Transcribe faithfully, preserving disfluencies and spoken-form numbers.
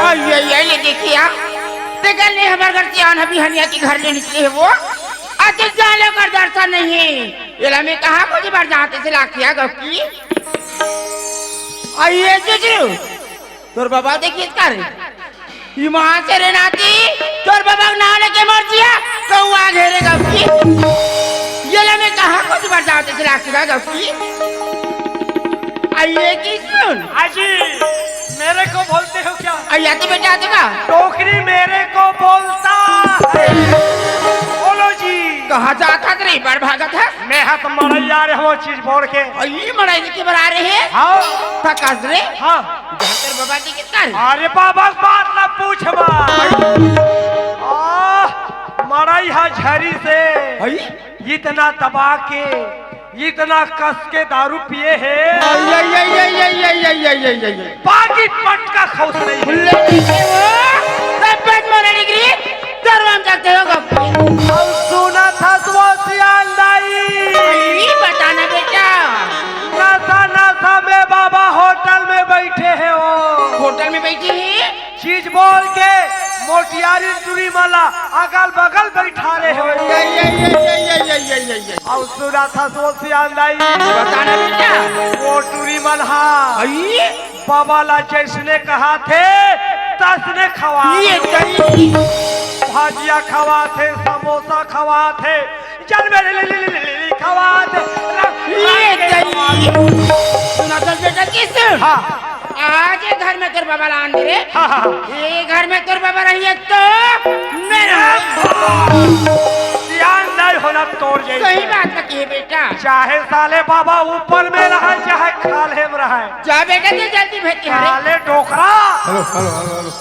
अरे, ये, ये, ये देखिए आप, देखा नहीं हमारे घर से आन अभी हनिया के घर ले निकले है वो, आज जाले कर दर्शन नहीं। ये ला मैं कहाँ को जी बार जाते से लाखिया गपकी। अरे, ये जुजरू, तोर बाबा देखिस का रे? ईमान से रे नाती, तोर बाबा के नाव लेके मर जिया, कौआ घेरे गपकी। ये ले मैं कहाँ को तुम्हारे जाते से लाख चुका गपकी। आइए की सुन। आजी, मेरे को बोलते हो क्या? आइए तो बेटा, आते का? टोकरी मेरे को बोलता है। बोलो जी। कहाँ जाता रे, बड़ भागत है? मैं हाथ मड़ई आ रहे हो चीज बोल के। अई मड़ई के बरा रहे हैं? हाँ। थकास रे? हाँ। जहाँ तेरे बाबा जी के कर। अरे बाबा, बात ना पूछ बा। आ, मड़ई हा झरी से अई? इतना दबा के, इतना कस के दारू पिए है। अई, अई, अई। पाकिट पटका खौस नहीं है। ले लीजिए वो, सब पेट में रेडी ग्रीन। दरवान जाते हो गप्पी। हम सुना था तो सियान दाई। ये बताना बेटा। नशा नशा में बाबा होटल में बैठे हैं वो। होटल में बैठे हैं? चीज बोल के मोटियारी टूरी मला अगल बगल बैठा रहे हैं। ये, ये, ये। और सुना था तो सियान दाई। बताना बेटा। वो टूरी मलहा। आई? बाबा ला जैसने कहा थे, तसने खवा। ये गई। भाजिया खवा थे, समोसा खवा थे, जल में ले, ले, ले, ले, ले, ले, खवा थे। ये गई। सुना तो बेटा, किस? हाँ। आज ये घर में तोर बाबा ला आन दे रे। हाँ, हाँ, हाँ। ये घर में तोर बाबा रहिए तो मेरा। सियान नहीं होना तोड़ जाए। सही बात है बेटा। चाहे साले बाबा ऊपर में रहे, चाहे खाल्हे में रहे। जा बेटा, ते जल्दी भेज के आ रे। साले डोकरा। Hello, hello, hello, hello.